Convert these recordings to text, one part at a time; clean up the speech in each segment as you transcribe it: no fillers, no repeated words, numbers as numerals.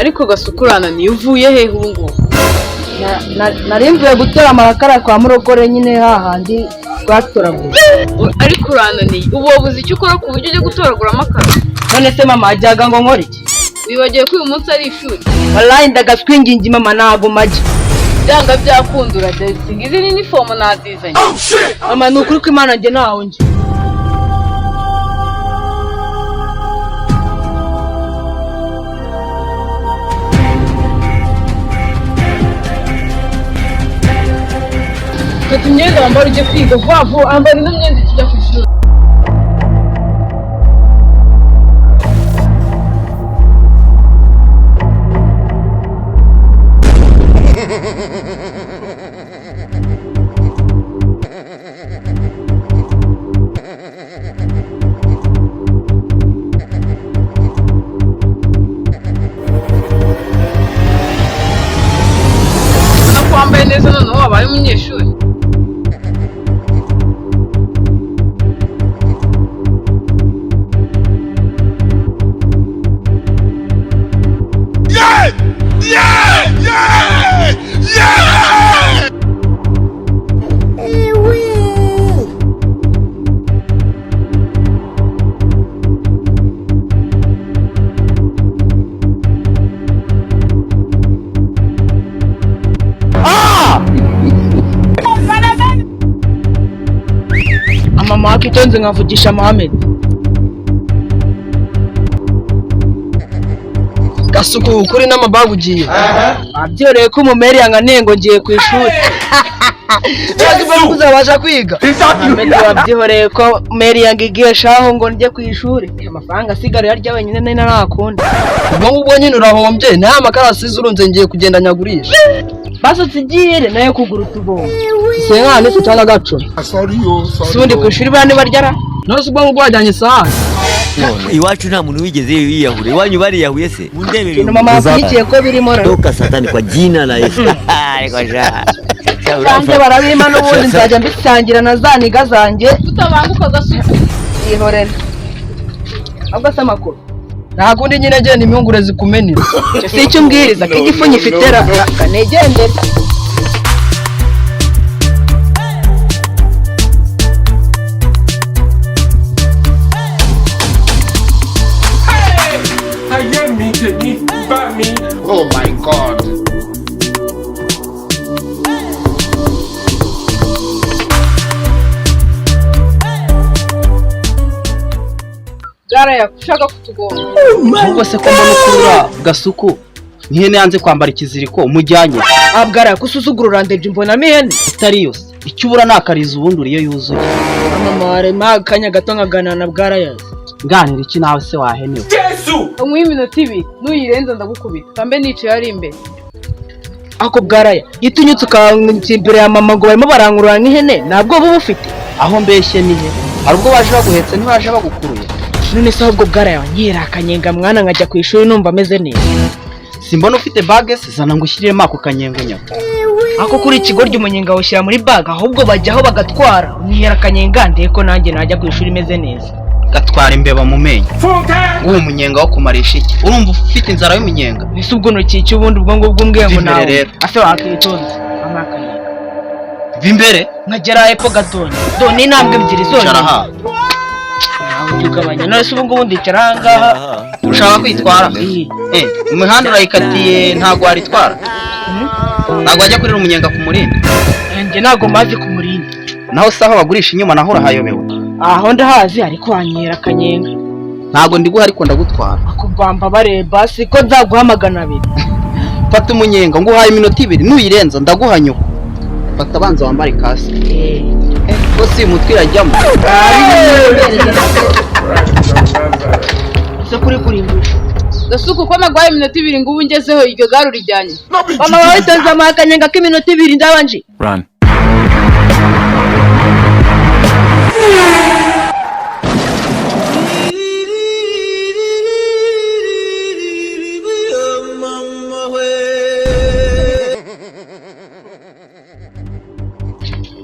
Ariko gasukurana niyo uvuye hehe ubu ngubu? Nari mvuye gutora amakara kwa murokore nyine hahandi twatoraguye. Ariko urananiye, ubu wabuze icyo ukora ku buryo ujya gutoragura amakara? None se mama ajyaga ngo nkore iki? Wibagiwe ko uyu munsi ari ishuri? Wallahi ndagaswingingi mama ntago majya. Byanga byakundura dancing, izi ni inifomo nazizanye. Mama ni ukuri ko Imana njye ntaho njye. Fata imyenda wambara ujye kwiga vuba vuba, ambara ino myenda tujya ku ishuri. Ubona ko wambaye neza noneho wabaye umunyeshuri. Mama wakitonze nkavugisha Mohamed. Gasuku kuri n'amabagu ugiye. Abyoreye ko umumeri yanganiye ngo ngiye ku ishuri. Ntazi ko uzabasha kwiga. Mohamed wabyihoreye ko meri yangigiye shaho ngo njye ku ishuri. Amafaranga asigara yarya wenyine nari narakunda. Ubwo ngubwo nyine urahombye, nta makara asize urunze ngiye kugenda nyagurisha. Basi utsigire nayo kugura utubongo. Senga nese cyangwa gaco. Si ubundi ku ishuri bane baryara? None se ubwo ngubwo wajyanye isahani. Iwacu nta muntu wigeze yiyahura, iwanyu bariyahuye se? Mundebere. Ibintu mama yapfunyikiye ko birimo ra. Toka satani kwa jina la Yesu. Ariko sha. Sanze barabima n'ubundi nzajya mbisangira na za niga zanjye. Tutabanguka gasuku. Yihorere. Ahubwo se amakuru. Nta kundi nyine genda impungure zikumenera. Icyo si icyo umbwiriza ko igifu nyifite ra kanegendere. Ayé mi tèmi bá mi. Oh my God. Gara ushaka kutugonga. Ahubwo se ko mbona ukurura Gasuku nk'ihene yanze kwambara ikiziriko mujyanye? Abwara kusuzugura urandebye mbonamo ihene. Itari yose icyo ubura ni akarizo ubundi uriyo yuzuye. Mama warema akanya gato nkaganira na Bwarayazi. Nganira iki nawe se wahenewe? Jésù. Unywa iminota ibiri nuyirenza ndagukubita. Kambe nicaye ari imbere. Ako Bwaraya itunyutse ukankira imbere ya mama ngo barimo barankurura nk'ihene ntabwo buba ufite. Aho mbeshye ni he? Hari ubwo baje baguhetse ntibaje bagukuruye. None se ahubwo Bwaraya nkera akanyenga mwana nkajya ku ishuri numva ameze neza. Simbona ufite bage se, zana ngo ushyiremo ako kanyengo nyako. Ako kuri ikigoryi umunyenga awushyira muri baga ahubwo bajyaho bagatwara. Nkera akanyenga ndebe ko nanjye najya ku ishuri meze neza. Gatwara imbeba mu menyo. Fúnkẹ́. Uwo munyenga wo kumarisha iki? Urumva ufite inzara y'umunyenga? Ese ubwo ntukica ubundi ubwo ngubwo umbwiye ngo Imbere nawe. rero. Ase wakitonze. Ampa akanyenga. Va imbere. Nkagera hepfo gatonya. Do ni intambwe ebyiri zonyine. Icara aha. Nawe ujya ugabanya. None se ubu ngubu ndicara aha ngaha. Ushaka kwitwara? Eh, imihanda urayikatiye ntago waritwara. Ntago wajya kurira umunyenga ku murindi. Njye ntago mazi ku murindi. Naho se aho bagurisha inyuma naho urahayobewe. Aho ndahazi ariko wanyera akanyenga. Ntago ndiguha ariko ndagutwara. Akubamba bareba siko nzaguha 200. Fata umunyenga nguhaye iminota ibiri nuyirenza ndaguha nyoko. Fata abanza wambare kasike. Ko si umutwe irajyamo. Ese kuri kurimbusha. Gasuku ko naguhaye iminota ibiri ngo ubu ngezeho iryo gare urijyanye. Mama wawe amuha akanyenga k'iminota ibiri ndabanje. Run.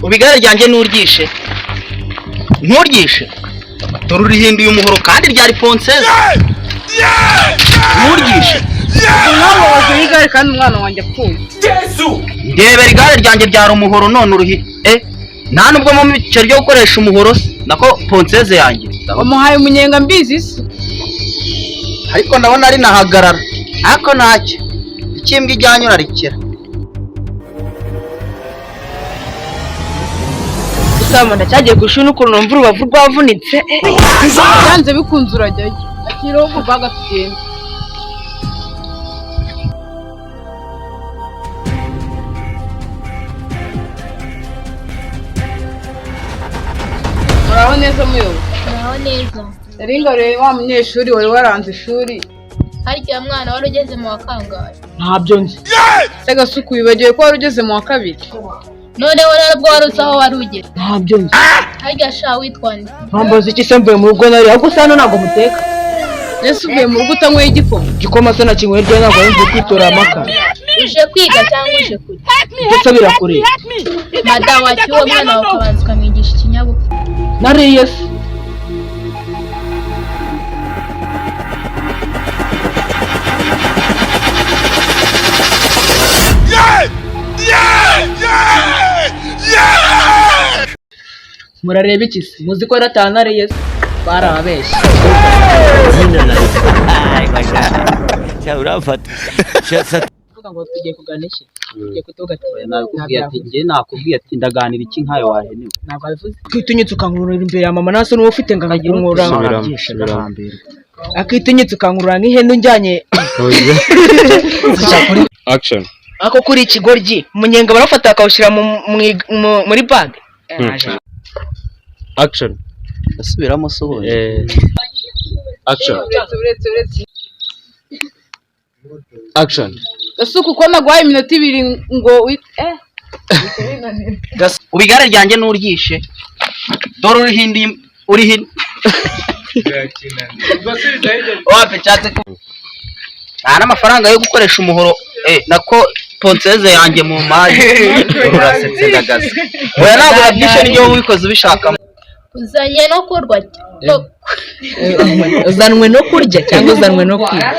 Ubu igare ryanjye nturyishe. Nturyishe. Dore urihinduye umuhoro kandi ryari ponseze. Nturyishe. Nawe wazanye igare kandi umwana wanjye apfuye. Jésù. Ndebera igare ryanjye ryari umuhoro none uruhi nta nubwo mu biceri byo gukoresha umuhoro se nako ponseze yanjye. Wamuhaye umunyenga mbizi se. Ariko ndabona ari nahagarara ariko ntacyo ikimbwa ijyanye urarikira. Usanga ndacyagiye ku ishuri n'ukuntu numva urubavu rwavunitse. Byanze bikunze urajyayo. Akiraho kubaga tugenda. Muraho neza muyobozi. Muraho neza. Nari wa munyeshuri wari waranze ishuri. Harya mwana wari ugeze mu wa kangahe? Ntabyo nzi. Segasuku wibagiwe ko wari ugeze mu wa kabiri. Noneho rero ubwo wari uzi aho wari ugeze. Ntabyo nzi. Harya sha witwa nde? Ntambaza iki se mvuye mu rugo nari ahubwo se hano ntabwo muteka. Ese uvuye mu rugo utanyweye igikoma? Igikoma se nakinyweye ryo ntabwo nzi kwitora amaka. Uje kwiga cyangwa uje kurya? Ndetse birakureba. Madamu wakira uwo mwana wawe ukabanza ukamwigisha ikinyabupfura. Nariye se. Murareba iki se? Muzi ko yaratanariye se? Barababeshye. Sha urafata. Sha Tuvuga ngo tugiye kugana iki? Tugiye kutuvuga ati Nakubwiye ati njye nakubwiye ati ndaganira iki nkayo wahenewe. Ntabwo abivuze. Kwitinyutse ukankurura imbere ya mama nasa n'uwo ufite ngo akakunkurura. Akitinyutse ukankurura nk'ihene unjyanye. Action. Ako kuri ikigoryi umunyenga barafata bakawushyira muri bag. Action. Ndasubiramo se ubundi. Action. Uretse uretse uretse. Action. Gasuku ko naguhaye iminota ibiri ngo Ubu igare ryanjye n'uryishe dore urihindi urihindi wapi nshatse ku nta n'amafaranga yo gukoresha umuhoro nako ponseze yanjye mu mayi urasetse ndagaze. Oya ntabwo wabyishe niyo wabikoze ubishakamo. Uzanye no kurwa Uzanwe no kurya cyangwa uzanwe no kwiga.